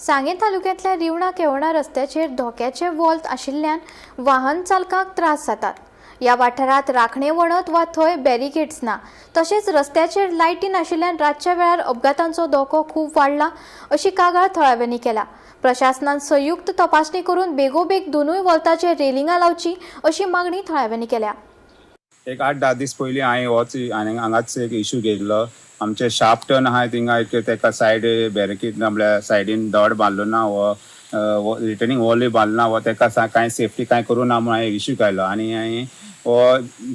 सांगें तालुक्यांतल्या रिवणा केवणा रस्त्याचेर धोक्याचे वोल्त आशिल्ल्यान वाहन चालकांक त्रास जातात. ह्या वाठारांत राखणे वणत वा थंय बॅरिकेड्स ना. तशेंच रस्त्याचेर लायटी नाशिल्ल्यान रातच्या वेळार अपघातांचो धोको खूब वाडला अशी कागाळ थळाव्यांनी केल्या. प्रशासनान संयुक्त तपासणी करून बेगोबेग दोनूय वोल्ताचेर रेलिंगां लावची अशी मागणी थळाव्यांनी केल्या. एक 8-10 दीस पयलीं हांवें होच आनी हांगाच एक इशू घेतिल्लो. आमचे शार्प टर्न आहा थिंगा एक तेका सायड बॅरिकेड म्हळ्यार सायडीन दड बांदलो ना वो रिटर्निंग वॉलूय बांदलो ना वो तेका कांय सेफ्टी कांय करूं ना म्हूण हांवें इशू काडलो आनी हांवें हो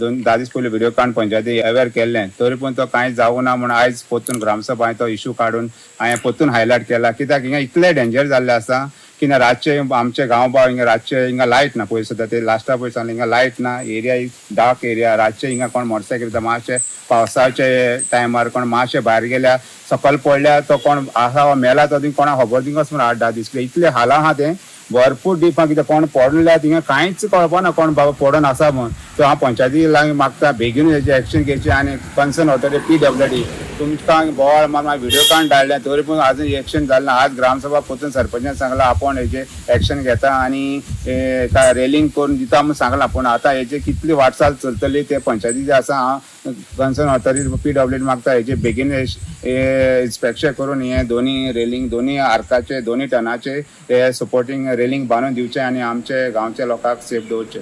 2-10 दीस पयलीं व्हिडियो काडून पंचायती अवेर केल्लें, तरी पूण तो कांय जावं ना म्हूण आयज परतून ग्रामसभा हांवें तो इशू काडून हांवें परतून हायलायट केला. कित्याक हिंगा इतलें डेंजर जाल्लें आसा की ना रातचे आमचे गांव भाव हिंगा रातचे हिंगा लायट ना, पयस सुद्दां ते लास्टा पयस सांगलें हिंगा लायट ना, एरिया is dark area. रातचे हिंगा कोण मोटरसायकल मातशे पावसाचे टायमार कोण मातशे भायर गेल्या सकयल पडल्या तो कोण आसा वा मेला तो थिंग कोणाक खबर थिंगाच म्हूण 8-10 दीस इतले हालां आहा तें भरपूर डीप आहा. कित्याक कोण पडल्या थिंगा कांयच कळपा ना कोण बाबा पडोन आसा म्हूण. सो हांव पंचायती लागीं मागता बेगीन हेजे एक्शन घेवचें आनी कन्सर्न ऑथॉरिटी PWD तुमकां बोवाळ मारून व्हिडियो काडून धाडल्या तरी पूण आजून एक्शन जालें ना. आज ग्रामसभा परतून सरपंचान सांगलां आपूण हेजे एक्शन घेता आनी रेलिंग करून दिता म्हूण सांगलां, पूण आतां हेजे कितली वाटचाल चलतली ते पंचायती जे आसा हांव कन्सर्न ऑथॉरिटी PWD मागता हेजे बेगीन इन्स्पेक्शन करून हे दोनी रेलिंग दोनी आर्काचे दोनी टनाचे हे सपोर्टींग रेलिंग बांदून दिवचे आनी आमचे गांवच्या लोकांक सेफ दवरचे.